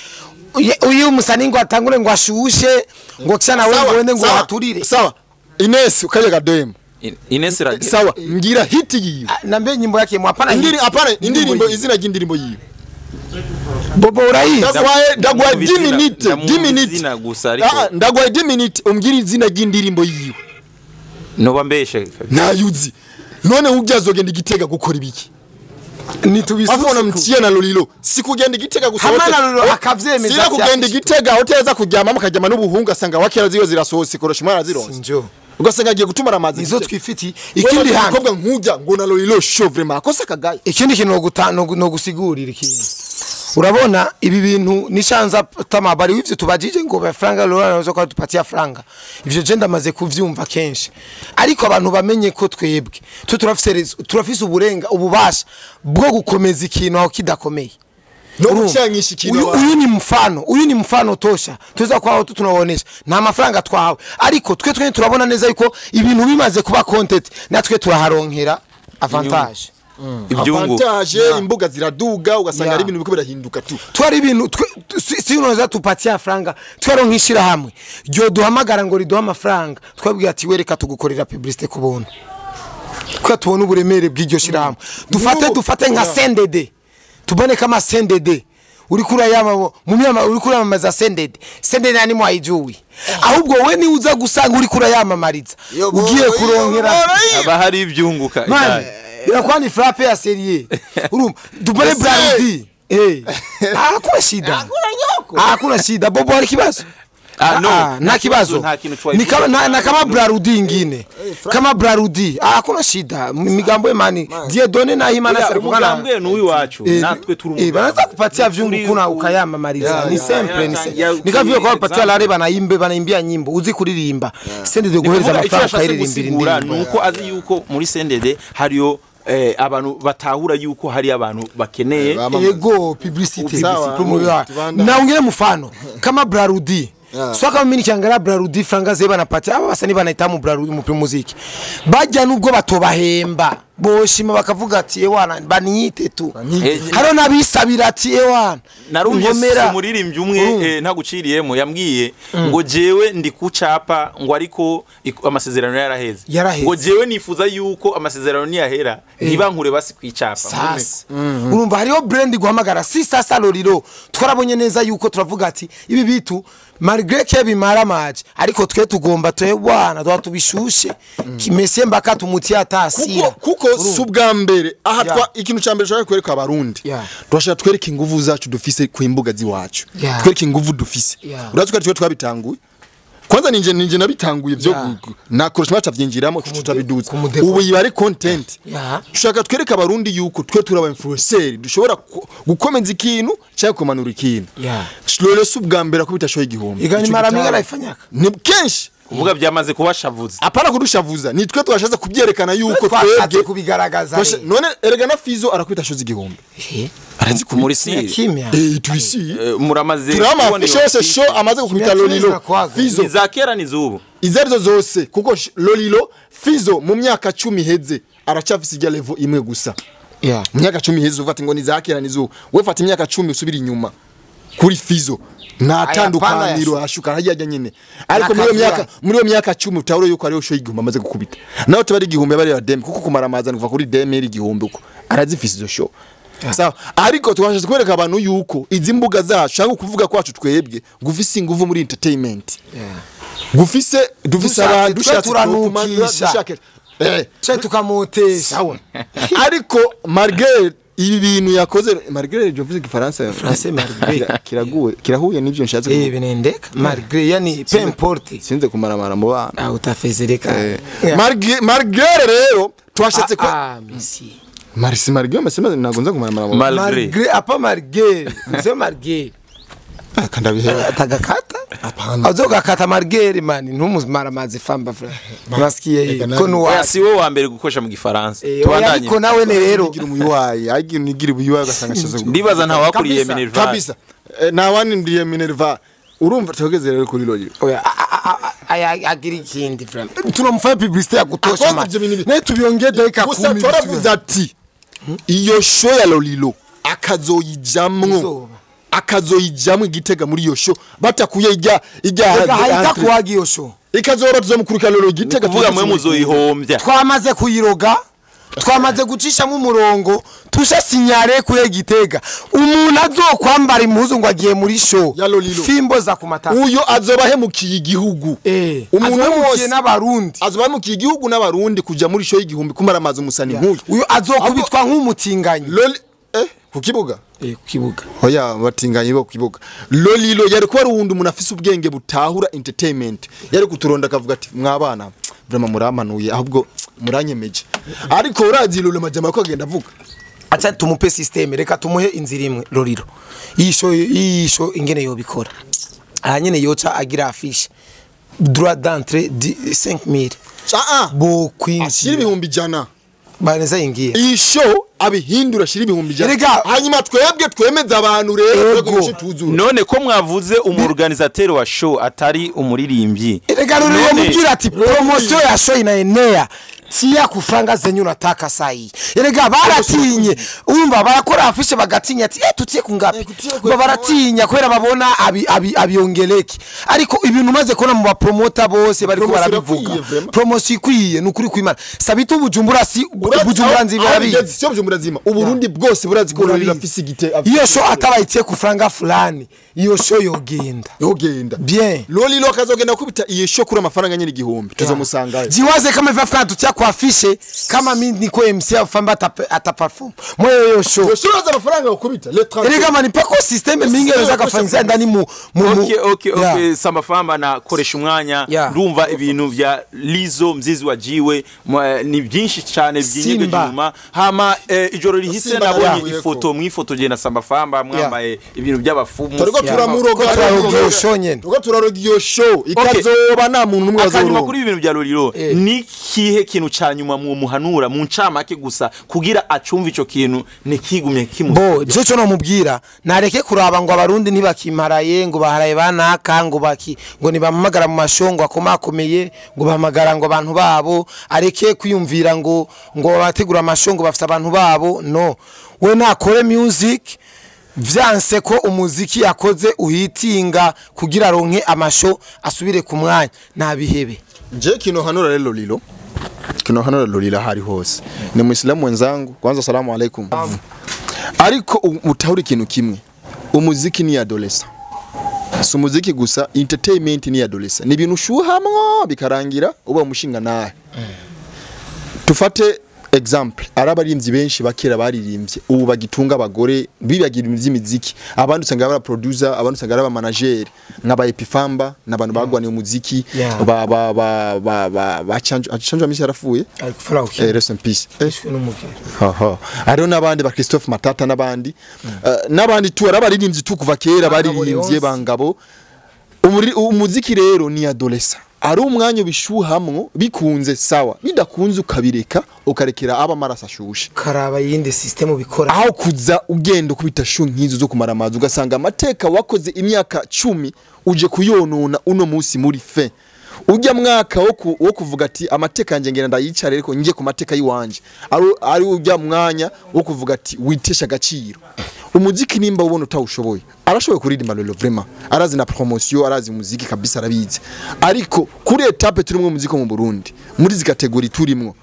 S1: Uyu umusani ngo atangure ngo ashushe ngo kisha nawe ngo wende ngo
S2: sawa,
S1: haturire.
S2: Sawa Ines ukaje kadem.
S3: Ines Raguel.
S2: Sawa ngira hit yiwe.
S1: Nambe nyimbo yake mwapana
S2: Indiri hapana indirimbo izina ry'indirimbo yiwe.
S1: Bobo urayizi.
S2: Ndagwaye ndagwaye
S3: Ndamwumva
S2: 10
S3: izina-
S2: minutes
S3: ndamwumva
S2: 10 minutes
S3: izina gusa ariko-
S2: Ah, ndagwaye 10 minutes umbwira izina ry'indirimbo yiwe.
S3: Noba mbeshe.
S2: Nayuzi none ujya azogenda igitega gukora ibiki?
S1: Nitubisubize.
S2: Afu mtiye na Lolilo sikugenda igitega gusa.
S1: Hamwe na Lolilo akavyemeza
S2: sira
S1: ati
S2: kugenda
S1: afise.
S2: igitega hoteli kuryama mukajyama n'ubuhungu asanga wakera ziyo zirasohotse korosha umwana zironse.
S1: Sinjo.
S2: Ugasanga agiye gutumara amazi
S1: Nizo
S2: igitega.
S1: twifiti ikindi
S2: Wewe
S1: hano.
S2: umukobwa nkujya ngo na Lolilo show vraiment akosa kagaye.
S1: Ikindi kintu no gusigurira ikintu. Urabona ibi bintu nishanza tamabari w'ivyo tubajije ngo ba franga Lolilo nazo ko tupatia franga. Ivyo je ndamaze kuvyumva kenshi. Ariko abantu bamenye ko twebwe turafise uburenga ububasha bwo gukomeza ikintu aho kidakomeye.
S2: No gucangisha ikintu abantu.
S1: Uyu ni mfano, uyu ni mfano tosha tuza kwaho tu tunaonesha nta mafaranga twahawe, ariko twe turabona neza yuko ibintu bimaze kuba content natwe turaharonkera avantage.
S3: Ibyungu.
S2: Avantage, imbuga ziraduga, ugasanga ari ibintu biko birahinduka tu.
S1: Twari ibintu si unaweza tupatia franga, twaronka ishirahamwe ryo duhamagara ngo riduha amafaranga, twabwiye ati wereka tugukorera publicité ku buntu, kuko tubona uburemere bw'iryo shirahamwe. Dufate nka CNDD, tubone kama CNDD uri kurayama mu myama, uri kuramamaza CNDD, CNDD nani mwayijui, ahubwo we ni uza gusanga uri kurayamamariza ugiye kuronkera
S3: aba hari ibyunguka.
S1: Man, inakuwa ni frappe ya serie. Urumva dubone Brarudi. Hakuna shida. Hakuna shida. Bobo hari kibazo?
S3: No,
S1: nta kibazo. Ni kama na kama Brarudi ingine. Kama Brarudi, hakuna shida. Migambo imani. Dieudonné na Imana serikana.
S3: Umugambwe ni uwacu. Natwe turi.
S1: Banaza kupatia vyungu kuna ukayamamariza. Ni simple, ni simple. Nikavyo kwa patia lare banaimbe banaimbia nyimbo uzi kuririmba. CNDD guhereza amafaranga ukayiririmbira indirimbo.
S3: Nuko azi yuko muri CNDD hariyo abantu batahura yuko hari abantu bakeneye
S1: ego publicité. Na ungere mfano kama Brarudi. So kama mimi nikiangalia Brarudi franga zeba napatia aba basani banaitamu Brarudi mu muziki, bajya nubwo batobahemba boshima bakavuga ati ewana banyite tu. Haro nabisabira ati ewana
S3: narumvise umuririmbyi umwe ntaguciriyemo yambwiye ngo jewe ndi kucapa ngo ariko amasezerano yaraheze, ngo jewe nifuza yuko amasezerano niyahera ntibankure basi kwicapa.
S1: Sasa urumva hariho brand guhamagara si sasa Lolilo. Twarabonye neza yuko turavuga ati ibi bitu malgré que bimara maje, ariko twe tugomba twebwana twa tubishushe kimese mbaka tumutia atasira.
S2: Kuko subwa mbere aha twa ikintu ca mbere shaka kwereka abarundi, turashaka twereka inguvu zacu dufise ku imbuga ziwacu, twereka inguvu dufise. Urazi ko twe twabitanguye kwanza, ninje nabitanguye byo nakoresha batavyinjiramo tutabiduza, ubu yiba ari content. Dushaka twereka abarundi yuko twe turaba influencer, dushobora gukomeza ikintu cyangwa kumanura ikintu. Lolilo subwa mbere ko bitashoye igihombo
S1: igani mara mingi arayifanyaka
S2: ni kenshi
S3: kuvuga byamaze kubashavuza,
S2: apana kudushavuza, ni twe twashatse kubyerekana yuko twebwe
S1: kubigaragaza.
S2: None erega na Fizo arakubita shoza igihombo
S3: arazi ku muri si
S2: tuisi
S3: muramaze
S2: kubona iyo show amaze gukubita Lolilo Fizo
S3: ni za kera ni zubu
S2: izarizo zose, kuko Lolilo Fizo mu myaka 10 heze aracafise ijya level imwe gusa. Mu myaka 10 heze ufata ngo ni za kera ni zubu, we fata imyaka 10 usubira inyuma kuri Fizo nta tandukaniro ashuka hajya nyine. Ariko muri iyo myaka 10 utahuro yuko ariyo show igihumbi amaze gukubita, naho tubari igihumbi bari ya dem, kuko kumara amazana kuva kuri dem iri igihumbi uko arazifise izo show. Sawa, ariko twashatse kwereka abantu yuko izi mbuga zacu cyangwa kuvuga kwacu twebwe gufise inguvu muri entertainment. Gufise dufise abantu dushatse turanukisha
S1: tukamotesha.
S2: Ariko malgré ibi bintu yakoze, malgré je vuze igifaransa
S1: français malgré
S2: kiraguye kirahuye n'ibyo nshatse
S1: kuvuga. Binendeka malgré yani peu importe,
S2: sinze kumaramara mu bana
S1: utafezereka.
S2: Malgré rero twashatse ko
S1: merci
S2: Marisi malgré masema ntabwo nza kumaramara mu
S1: malgré apa malgré c'est malgré
S2: kanda bihera
S1: atagakata
S2: apana
S1: azogakata malgré man ntumumaramazi famba fra nasikiye ko nuwa
S3: si wowe wa mbere gukosha mu gifaransa
S1: tubandanye, ariko nawe ne rero
S2: ngira umuywayi agira nigira ubuywayi ugasanga ashaze
S3: ndibaza nta wakuriye Minerva
S2: kabisa na wanindiriye Minerva. Urumva tugeze rero kuri Lolilo
S1: oya aya agira ikindi frame tunamfanya publicité ya kutosha man ne tubiongee dakika 10
S2: gusa turavuze ati iyo show ya Lolilo akazoyijamwo akazoyijamwo igitega muri iyo show batakuye ijya
S1: haita kuwaga iyo show
S2: ikazora tuzomukurikira Lolilo igitega
S3: kuvuga mwe muzoyihombya.
S1: Twamaze kuyiroga, twamaze gucishamo umurongo, tusha sinyare kure gitega umuntu azokwambara impuzu ngo agiye muri show fimbo za kumata,
S2: uyo azobahemukiye igihugu.
S1: Umuntu wose n'abarundi
S2: azobahemukiye igihugu n'abarundi kuja muri show y'igihumbi kumara amazi umusani nkuyu
S1: uyo azokubitwa nk'umutinganyi
S2: ku kibuga.
S1: Ku kibuga
S2: oya batinganye bo ku kibuga. Lolilo yari kuba ari uwundi umuntu afise ubwenge butahura entertainment, yari kuturonda akavuga ati mwabana vraiment muramanuye ahubwo muranyemeje. Ariko urazi Lolilo majama ko agenda avuga
S1: acha tumupe system, reka tumuhe inzira imwe Lolilo yisho ingene yobikora aha nyene yoca agira affiche droit d'entrée 5000
S2: ah
S1: bo kwinjira
S2: ashira 100,000
S1: baneza ingiye
S2: iyi show abihindura ashira 100,000.
S1: Erega
S2: Hanyuma twebwe twemeza abantu rero
S1: Ego.
S2: twebwe umushi tuzura.
S3: None ko mwavuze umorganisateur wa show atari umuririmbyi?
S1: Erega Lolilo mubwira ati promotion ya show inaenea, tia kufranga zenyu unataka sahi. Erega baratinye, urumva barakora afishe bagatinya ati tutie kungapi? Ba baratinya kubera babona abiongeleki. Ariko ibintu maze kubona mu bapromota bose bariko
S2: Promotion
S1: barabivuga.
S2: irakwiye, vraiment.
S1: Promotion ikwiye nukuri kwimana. Sabitu Bujumbura si Bujumbura nzima
S2: Arabizi sio Bujumbura nzima. Uburundi bwose burazi ko Lolilo afise igite.
S1: Iyo show atabayitie kufranga fulani, iyo show yogenda.
S2: Yogenda.
S1: Bien.
S2: Lolilo akazogenda kubita iyo show kuri amafaranga nyine 1000 tuzomusangayo.
S1: Jiwaze kama hivi Afrika tutia kwa afishe kama mimi niko MC afamba ataperform moyo hiyo show.
S2: Yoshura amafaranga ukubita le 30.
S1: Erega mani pako system mingi inaweza kafanyia ndani mu
S3: Okay,
S1: Yeah.
S3: Samba Famba na koresha umwanya.
S1: Yeah.
S3: Ndumva ibintu vya Lizo mzizi wa jiwe ni byinshi cyane byinyegeje
S1: Simba.
S3: inyuma. Hama ijoro rihise
S2: Simba
S3: nabonye
S2: yavuyeko.
S3: ifoto mwifoto na Samba Famba mwambaye ibintu by'abafumu.
S2: Turiko turamuroga
S1: Turaroga iyo show nyene.
S2: Turiko turaroga iyo show ikazoba nta muntu numwe
S3: Akanyuma
S2: azoronka.
S3: kuri ibi bintu bya Lolilo, ni kihe kintu ca nyuma muhanura mu ncamake gusa kugira acumve ico kintu ntikigumye kimu?
S1: Bo je cyo nomubwira nareke kuraba ngo abarundi ntibakimparaye ngo baharaye banaka ngo baki ngo nibamamagara mu mashongo akomakomeye ngo bahamagara ngo abantu babo, areke kwiyumvira ngo bategura amashongo bafite abantu babo. No, we nakore music vyanse ko umuziki yakoze uhitinga kugira aronke amasho asubire ku mwanya nabihebe.
S2: Je kino hanura rero Lolilo. Kino hanura Lolilo hari hose. Ni Muislamu wenzangu, kwanza salamu alaikum. Ariko utahuri kintu kimwe. Umuziki ni adolescent. Si umuziki gusa, entertainment ni adolescent. Ni ibintu ushuhamwo bikarangira uba umushinga nawe. Tufate example, arabaririmbyi benshi bakera baririmbye ubu bagitunga abagore bibagira iby'imiziki, abandi usanga ari producer, abandi usanga ari manager nk'aba Epifamba n'abantu bagwaniye umuziki.
S1: Yeah.
S2: Ba ba ba ba ba ba Chanjo Amisi yarapfuye. Rest in peace. Haha. Hariho n'abandi ba Christophe Matata n'abandi n'abandi tu arabaririmbyi tu kuva kera baririmbye
S1: Leonce.
S2: Bangabo. Umuziki rero ni adolescent. Ari umwanya ubishuhamwo bikunze sawa, bidakunze ukabireka ukarekera aba amaraso ashushe.
S1: Karaba yindi system ubikora.
S2: Aho kuza ugenda ukubita shu nk'izo zo kumara amazi ugasanga amateka wakoze imyaka 10 uje kuyonona uno munsi muri fe. Ujya mwaka wo kuvuga ati amateka yanje ngenda ndayicare ariko ngiye ku mateka yiwanje. Ari ujya mwanya wo kuvuga ati witesha agaciro. Umuziki nimba ubona utawushoboye. Arashoboye kuririmba Lolilo vraiment. Arazi na promotion, arazi muziki kabisa arabizi. Ariko kuri etape turimwo muziki mu Burundi, muri zi category turimwo.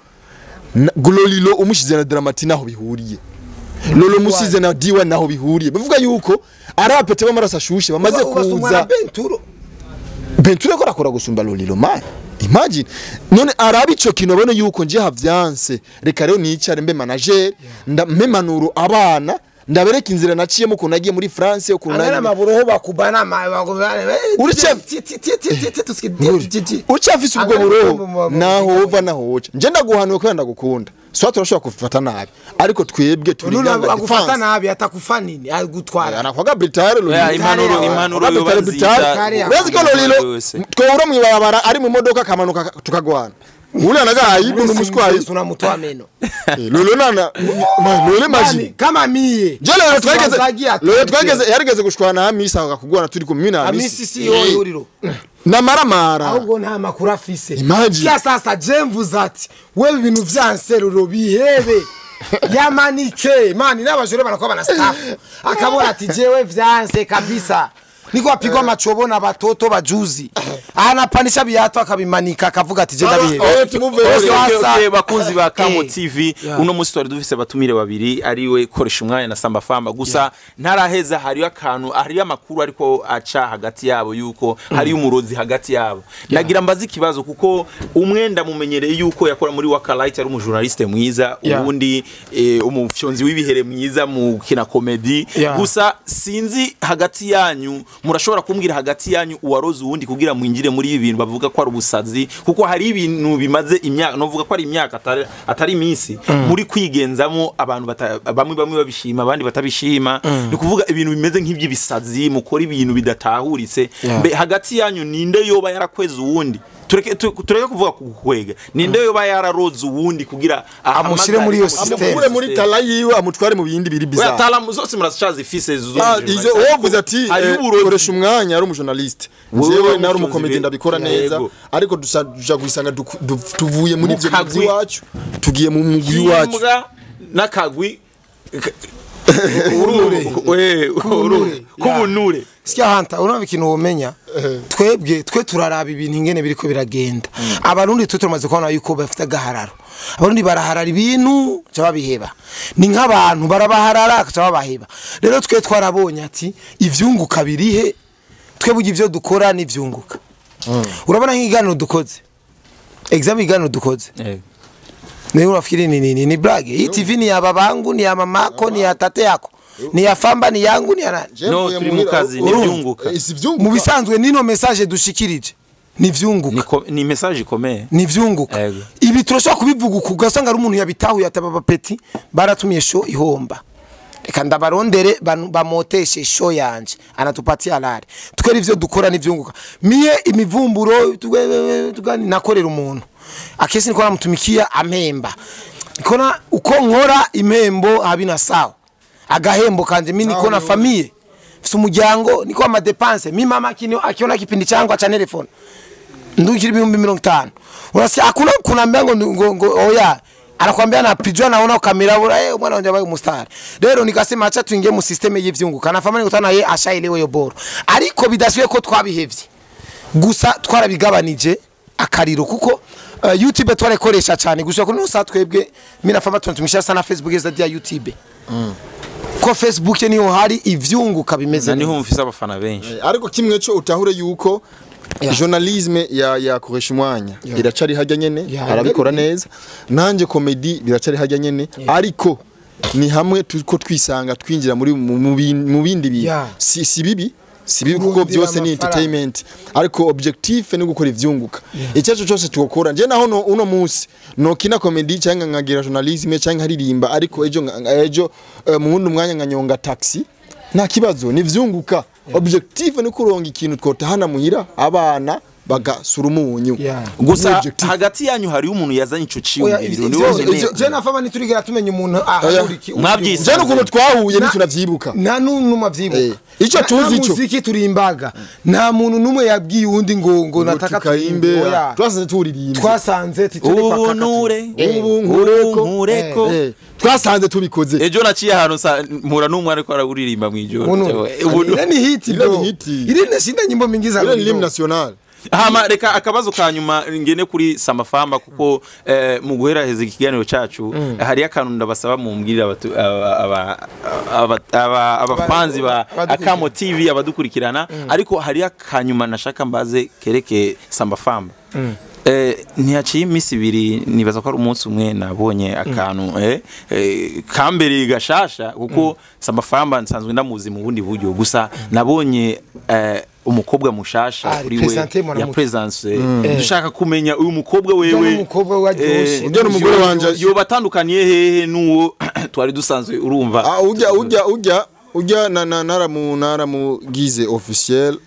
S2: Lolilo umushize na Dramatina aho bihuriye. Lolo musize na Diwa naho bihuriye. Bivuga yuko arapete b'amaraso ashushe bamaze kuza.
S1: Benturo.
S2: Benturo ko arakora gusumba Lolilo man. Imagine none arabi ico kintu abone yuko nje havyanse, reka rero nicare mbe manager, mpe manuro abana ndabereka inzira naciyemo ukuntu nagiye muri France ukuntu
S1: Angana maburoho bakubana
S2: ucafise ubwo buroho naho uva naho uca nje ndaguhanuye kubera ndagukunda swa turashobora kufata nabi ariko twebwe turi
S1: Nuna agufata nabi atakufa nini agutwara
S2: anakwaga Britare Lolilo
S3: impanuro yoba nziza.
S2: Urazi ko Lolilo twahura mw'ibarabara ari mu modoka akamanuka tukagwana ule anagaye ibuntu muswayi
S1: unamutoa meno
S2: Lolilo nana Lolilo maji
S1: kama mie
S2: je Lolilo twageze Lolilo twageze yarigeze gushwana Hamisa akakugwana turi kumwe na
S1: Hamisi si yo yuriro
S2: na maramara
S1: ahubwo nta makuru afise
S2: Imagine.
S1: ya sasa jemvuze ati wewe ibintu vyanseruro bihebe yamanike mani n'abajure banakuwa bana staff akabona ati jewe vyanse kabisa niko apigwa machobo na batoto bajuzi anapanisha biyato akabimanika akavuga ati je ndabihebe
S3: Okay, bakunzi ba Kamo TV uno musi twari dufise abatumire babiri ariwe koresha umwanya na Samba Famba gusa ntaraheza hariyo akantu hariyo amakuru ariko aca hagati yabo yuko hariyo umurozi hagati yabo nagira mbaze ikibazo kuko umwe ndamumenyereye yuko yakora muri Waka Light ari umujournaliste mwiza ubundi umufyonzi w'ibihere mwiza mu kina comedy gusa sinzi hagati yanyu murashobora kumbwira hagati yanyu uwaroze uwundi kugira mwinjire muri ibi bintu bavuga ko ari ubusazi kuko hari ibintu bimaze imyaka novuga ko ari imyaka atari iminsi muri kwigenzamo abantu bamwe bamwe babishima abandi batabishima ni kuvuga ibintu bimeze nk'iby'ibisazi mukora ibintu bidatahuritse mbe hagati yanyu ninde yoba yarakweze uwundi Tureke tureke kuvuga kukwega. Ninde yoba yararoze uwundi kugira
S1: Amushyire muri iyo system.
S2: Amukure muri tala yiwe, amutware mu bindi biri
S3: Oya,
S2: bizarre.
S3: tala zose murashazi fise zo.
S2: Izo wovuze ati
S3: Hariho uburozi.
S2: koresha umwanya ari umujournaliste,
S3: Wewe
S2: jewe
S3: wari
S2: nari
S3: umutunzi
S2: umukomedi, ndabikora neza,
S3: Yego.
S2: ariko dusa gusanga tuvuye muri
S3: Mu
S2: ibyo
S3: kagwi.
S2: by'iwacu, tugiye mu mugwi wacu.
S3: Kimbwa n'akagwi
S1: Kubunure.
S3: kubunure.
S1: Sikia hanta urumva ikintu womenya, twebwe twe turaraba ibintu ingene biriko biragenda. Abarundi twe turamaze kubona yuko bafite agahararo. Abarundi baraharara ibintu ca babiheba, ni nk'abantu barabaharara ca babaheba. Rero twe twarabonye ati ivyunguka birihe? Twebwe ivyo dukora n'ivyunguka. Urabona nk'iganiro dukoze, exam iganiro dukoze, Ni unafikiri ni blague? Hii TV ni ya babangu, ni ya mamako, ni ya tate yako, ni ya famba, ni yangu, ni ya nani?
S3: No, turi mu kazi, n'ivyunguka.
S2: Si ivyunguka.
S1: Mu bisanzwe nino message dushikirije ni vyunguka.
S3: Ni message ikomeye.
S1: Ni vyunguka.
S3: Yego.
S1: Ibi turashobora kubivuga uku, ugasanga ari umuntu yabitahuye ataba bapeti baratumye show ihomba, reka ndabarondere bamoteshe show yanje, anatupatia lari. Twere ivyo dukora nivyunguka. Mie imivumburo nakorera umuntu akesi niko namutumikia ampemba, nikona uko nkora impembo habina sawa agahembo kanje, mi niko na famille, mfise umuryango, niko ama dépenses. Mi mama akiona kipindi changu acha telefone ndukira 50,000. Unasikia hakuna kunaambia ngo oya, anakwambia napijwa, naona kamera bora, mwana wanje abaye umustar. Rero nikasema acha tuingie mu system y'ivyunguka na family ngutana ye ashaelewe yo boro, ariko bidasubiye ko twabihevye gusa, twarabigabanije akariro kuko YouTube twarakoresha cyane gusa kuri nusa. Twebwe mimi na fama tunatumisha sana Facebook za dia YouTube, ko Facebook niho hari ivyunguka bimeze
S3: Na
S1: neza.
S3: niho mfise abafana benshi.
S2: Ariko kimwe cyo utahure yuko journalisme ya koresha umwanya iracari hajya nyene, arabikora neza. Nanje comedy biracari hajya nyene, ariko ni hamwe turiko twisanga twinjira muri mu bindi bintu. Si bibi, si bibi, kuko
S1: Kurondera
S2: byose ni
S1: amafaranga.
S2: entertainment, ariko objectif ni gukora ivyunguka. Icyaco cyose tukokora, nje naho no, uno munsi nokina comedy cyangwa nkagira journalisme cyangwa nkaririmba, ariko ejo mu wundi mwanya nkanyonga taxi, nta kibazo, ni vyunguka. Objectif ni kuronga ikintu twotahana muhira, abana bagasura umunyu.
S3: Gusa
S2: Ni objectif.
S3: Hagati yanyu hariyo umuntu yazanye ico
S1: Oya,
S3: ciyumviro, niwe nyene.
S1: je na fama ntiturigera tumenya umuntu ahahura iki.
S3: Mwabyise.
S2: Je n'ukuntu twahuye ntitunavyibuka.
S1: Nta n'umwe avyibuka.
S2: Ico tuzi ico.
S1: Muziki turimbaga, nta muntu n'umwe yabwiye uwundi ngo nataka
S2: tukaimbe.
S1: turimbe. Oya.
S2: Twasanze turirimba.
S1: Twasanze tituri kwa kaka.
S3: Ubunure.
S2: Ubu nkureko.
S3: Nkureko.
S2: Twasanze tubikoze.
S3: Ejo naciye ahantu mpura n'umwe ariko araburirimba mw'ijoro.
S1: Ile ni hit,
S2: Ile
S1: bro.
S2: ni hit.
S1: Ile nashinda nyimbo mingi za
S2: Ile ni
S1: Lolilo.
S2: l'hymne national.
S3: Hama reka akabazo ka nyuma ngene kuri Samafamba, kuko mu guheraheza ikiganiro cacu hariyo akantu ndabasaba mumbwirire abafanzi ba
S1: Abadukurikirana.
S3: Akamo TV abadukurikirana. Ariko hariyo akanyuma nashaka mbaze kereke Sambafamba. Ntihaciye iminsi 2, nibaza ko ari umunsi umwe, nabonye akantu kambereye gashasha, kuko Sambafamba nsanzwe ndamuzi mu bundi buryo. Gusa nabonye umukobwa mushasha
S1: Ah,
S3: kuri we
S1: represente
S3: ya
S1: mwanamke.
S3: presence. Dushaka kumenya uyu mukobwa wewe.
S1: Ujya n'umukobwa we aryoshe.
S2: Ujya n'umugore wanje.
S3: Yoba atandukaniye hehe n'uwo twari dusanzwe urumva?
S2: Ah, ujya na naramugize officiel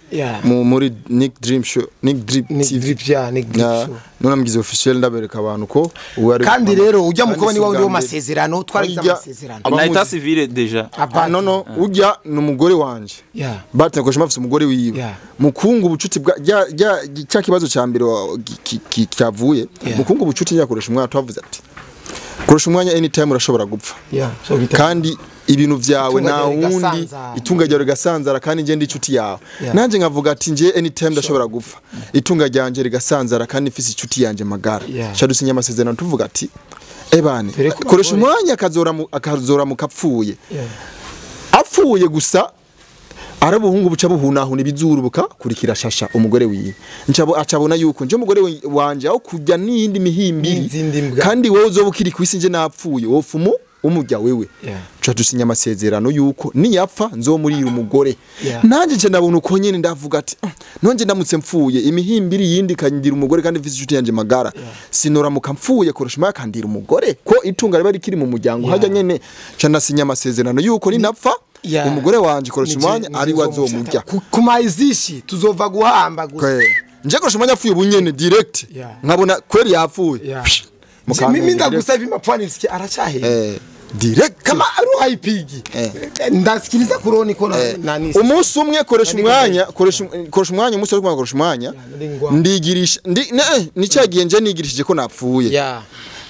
S2: muri Nick Dream Show, Nick Dream
S1: Nick
S2: TV.
S1: Drip, ya Nick Drip Show.
S2: Naramugize officiel, ndabereka abantu ko uwo ari.
S1: Kandi rero ujya
S2: Kandi
S1: mukobwa
S2: si
S1: ni wa wundi
S2: ubwa
S1: wo
S2: mbere.
S1: masezerano, twaragize
S2: Ujya-
S1: amasezerano.
S2: Abamuzi-
S3: Na état civil déjà.
S2: Ah, no, ujya ni umugore wanje. Batekoje mafise umugore wiwe. Mukungu ubucuti bwa rya cya kibazo cya mbere cyavuye. Mukungu ubucuti yakoresha umwana, twavuze ati koresha umwanya, anytime urashobora gupfa.
S1: So
S2: Kandi ibintu vyawe
S1: Itunga
S2: nta
S1: ryawe
S2: wundi,
S1: rigasanzara.
S2: itunga ryawe rigasanzara, kandi nje ndi inshuti yawe. Nanje nkavuga ati nje anytime ndashobora gupfa, itunga ryanje rigasanzara, kandi mfise inshuti yanje magara. Cha dusinya amasezerano, tuvuga ati ebane
S1: Dore ko
S2: koresha
S1: umugore-
S2: umwanya akazora mukapfuye, apfuye gusa ari ubuhungu buca buhunahuna ibizuru bukakurikira shasha umugore wiwe. Ncabo acabona yuko nje umugore wanje aho kujya n'iyindi mihimbiri
S1: N'izindi mbwa.
S2: kandi wowe uzoba ukiri kwisi nje napfuye, wofumu umujya wewe. Tuca dusinya amasezerano yuko niyapfa nzomurira umugore. Nanjye nce ndabona uko nyene, ndavuga ati "Nonje ndamutse mfuye, imihimbiri yindi kandira umugore, kandi mfise inshuti yanje magara, sinoramuka mfuye koresha umwanya kandira umugore, ko itunga riba rikiri mu muryango hajya nyene." Nca ndasinya amasezerano yuko ninapfa umugore wanje koresha umwanya ari we azomurya.
S1: Ku mazishi tuzova guhamba gusa.
S2: Kwe. Nje koresha umwanya apfuye ubunyene direct. Nkabona kweli yapfuye.
S1: Mimi ndagusa hivi mapwani nisikia aracahe.
S2: Direct
S1: kama roho haipigi. Ndasikiliza kuroni kona nani.
S2: Umunsi umwe koresha umwanya, koresha umwanya umunsi ariko koresha umwanya. Ndigirisha ni cyagiye nje nigirishije ko napfuye.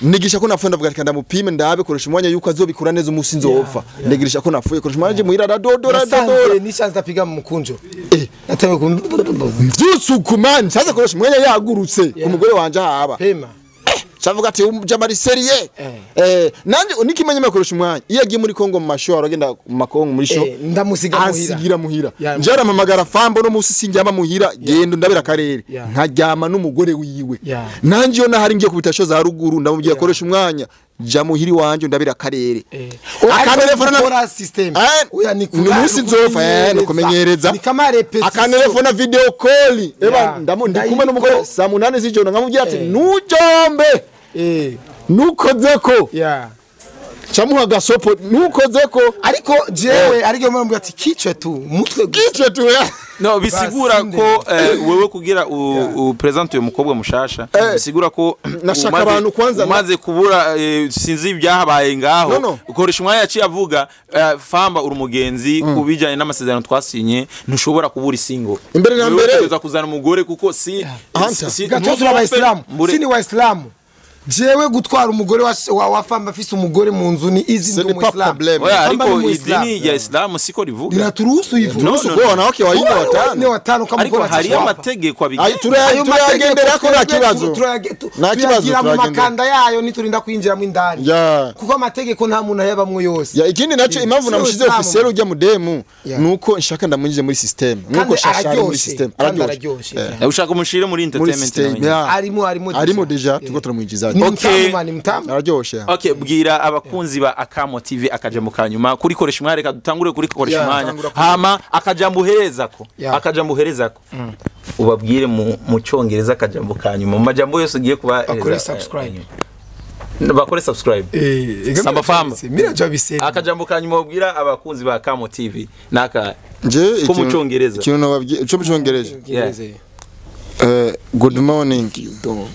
S2: Nigisha ko napfuye ndavuga ati ndamupime ndabe koresha umwanya yuko azobikura neza umunsi nzopfa. Nigirisha ko napfuye koresha umwanya muhira radodora dodora.
S1: Nishanza piga mu mukunjo. Natewe ku
S2: mvyutsukumani saza koresha umwanya yagurutse umugore wanje haba.
S1: Pema.
S2: Chavuga ati jamari serie nanje unikimenya makoresha umwanya iyo agiye muri Kongo mu masho aragenda mu makongo muri show
S1: ndamusiga muhira
S2: asigira muhira njara mpamagara fambo no musi sinjyama muhira gendo ndabera karere nkaryama n'umugore wiwe nanje iyo nahari ngiye kubita show za ruguru ndamubwiye akoresha umwanya ja muhiri wanje ndabira karere
S1: akanelefona na system oya ni
S2: umunsi nzofa no kumenyereza
S1: ni kama repetition
S2: akanelefona video call eba ndamundi kumwe n'umugore saa 8 z'ijoro nkamubwira ati nujombe nukozeko chamuha gasopo nukozeko
S1: ariko jewe ariko murambwira ati kichwe tu mutwe
S2: kichwe tu
S3: no bisigura ko wewe kugira u present uyo mukobwa mushasha bisigura ko
S2: nashaka abantu kwanza
S3: umaze kubura sinzi ibyahabaye ngaho ukoresha umwanya yaciye avuga famba uri umugenzi kubijanye n'amasezerano twasinye ntushobora kubura isingo
S2: imbere na mbere
S3: uza kuzana umugore kuko si
S1: gatozo abayisilamu si ni waislamu jewe gutwara umugore wa famba afise umugore mu nzu ni izi ndi umuislamu.
S3: Ariko idini ya Islam siko rivuga
S1: iraturuhusu hivyo
S2: turuhusu kwa wanawake waine watano
S1: watano kama
S3: ariko hari amategeko abigenga
S2: turayagendera ko nta kibazo nta kibazo
S1: turayagira mu makanda yayo niturinda kwinjira mu indani kuko amategeko nta muntu ayabamwe yose
S2: ikindi naco impamvu namushize officiel ujya mu demu nuko nshaka ndamwinjije muri system nuko shasha muri system
S1: araryoshe
S3: ushaka umushire muri entertainment
S2: arimo deja tuko turamwinjiza.
S3: Okay.
S2: Okay,
S3: bwira abakunzi ba Akamo TV akajambo kanyuma kuri koresha umwanya reka dutangure kuri koresha umwanya hama akajambo uherezako akajambo uherezako ubabwire mu cyongereza akajambo kanyuma mu majambo yose ugiye kuba
S1: bakore subscribe
S3: bakore subscribe samba famba
S1: mira jo bise
S3: akajambo kanyuma ubwira abakunzi ba Akamo TV naka
S2: nje
S3: ko mu cyongereza
S2: ikintu nababwiye cyo mu cyongereza good morning
S1: don't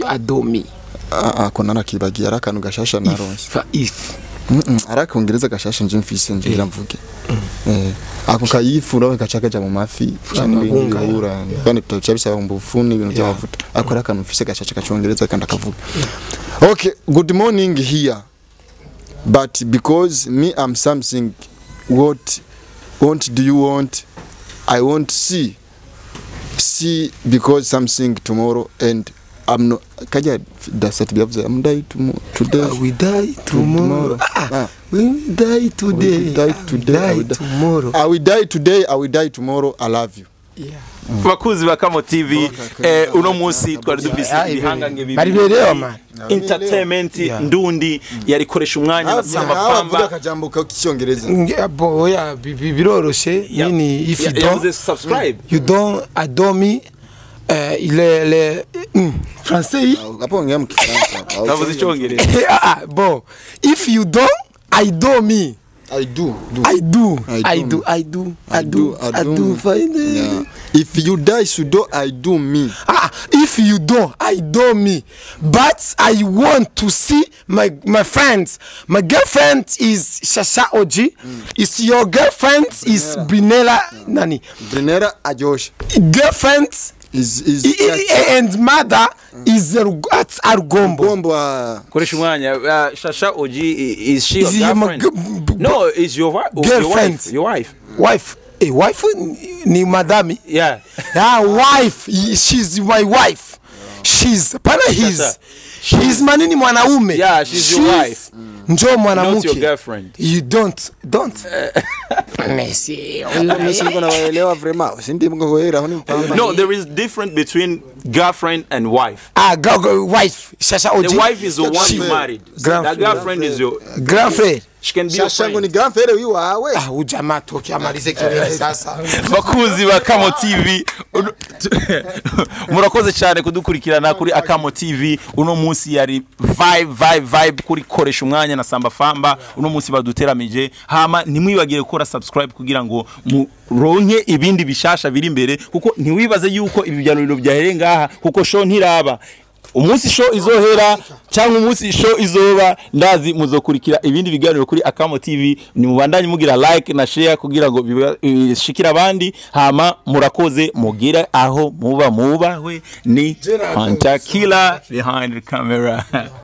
S1: adomi
S2: ako narakibagiye ari akantu gashasha naronse
S1: if
S2: arakongereza gashasha nje mfise nje iramvuge ako kayifura gaca kaja mu mafi n'ibihura kandi tutabisaba mu bufuni ibintu by'amavuta ako ari akantu mfise gashasha kacongereza kandi akavuga okay good morning here but because me I'm something what do you want I want see because something tomorrow and I'm not kaja that's it I'm die tomorrow today
S1: we die tomorrow. We die today
S2: we die today
S1: tomorrow
S2: I will die today I will die tomorrow I love you.
S3: Bakuzi ba Kamo TV uno munsi twari dufise ibihangange bibiri
S1: bari berewa man
S3: entertainment ndundi yarikoresha umwanya na samba famba
S2: akajambo k'icyongereza
S1: oya biroroshe nini if you don't
S3: subscribe
S1: you don't adore me il est le français
S2: hapo ngea mu Kifaransa
S3: tavuze icyongereza
S1: bon if you don't I do me
S2: I do
S1: I do I do I do I do I do find
S2: yeah. If you die sudo I do me.
S1: If you don't I do me. But I want to see my friends. My girlfriend is Shasha OG. Is your girlfriend is Brinella Nani.
S2: Brinella Ajosh.
S1: Girlfriend
S2: is
S1: and mother is at Arugombo.
S2: Gombo.
S3: Koresha umwanya Shasha OG is she your girlfriend? No, is your girlfriend. Your wife.
S1: Wife. A wife ni madami.
S3: Yeah.
S1: Wife, she's my wife. She's pana his. She's manini mwanaume.
S3: Yeah, she's your wife.
S1: Njo mwanamke.
S3: Not your girlfriend.
S1: You don't. Messi.
S2: Messi ngona waelewa vraiment. Sindi mngogoera honi mpamba.
S3: No, there is difference between girlfriend and wife.
S1: Wife. Shasha OG.
S3: The wife is the one you married. The girlfriend is your
S1: girlfriend.
S3: She can be your friend.
S2: Shasha ngo ni girlfriend wiwawe.
S1: Ujamaa toki amalize kitu sasa.
S3: Bakuzi ba Kamo TV. Murakoze cyane kudukurikirana kuri Akamo TV. Uno munsi yari vibe kuri koresha umwanya. na Samba Famba uno munsi baduteramije. Hama ntimwibagire gukora subscribe kugira ngo muronke ibindi bishasha biri imbere, kuko ntiwibaze yuko ibi byanuriro byahereye ngaha, kuko show ntiraba. Umunsi show izohera cyangwa umunsi show izoba, ndazi muzokurikira ibindi biganiro kuri Akamo TV. Ni mubandanye mugira like na share kugira ngo bishikire abandi. Hama murakoze, mugira aho muba mubahwe. Ni
S1: Gerard.
S3: Hunter Killer behind the camera.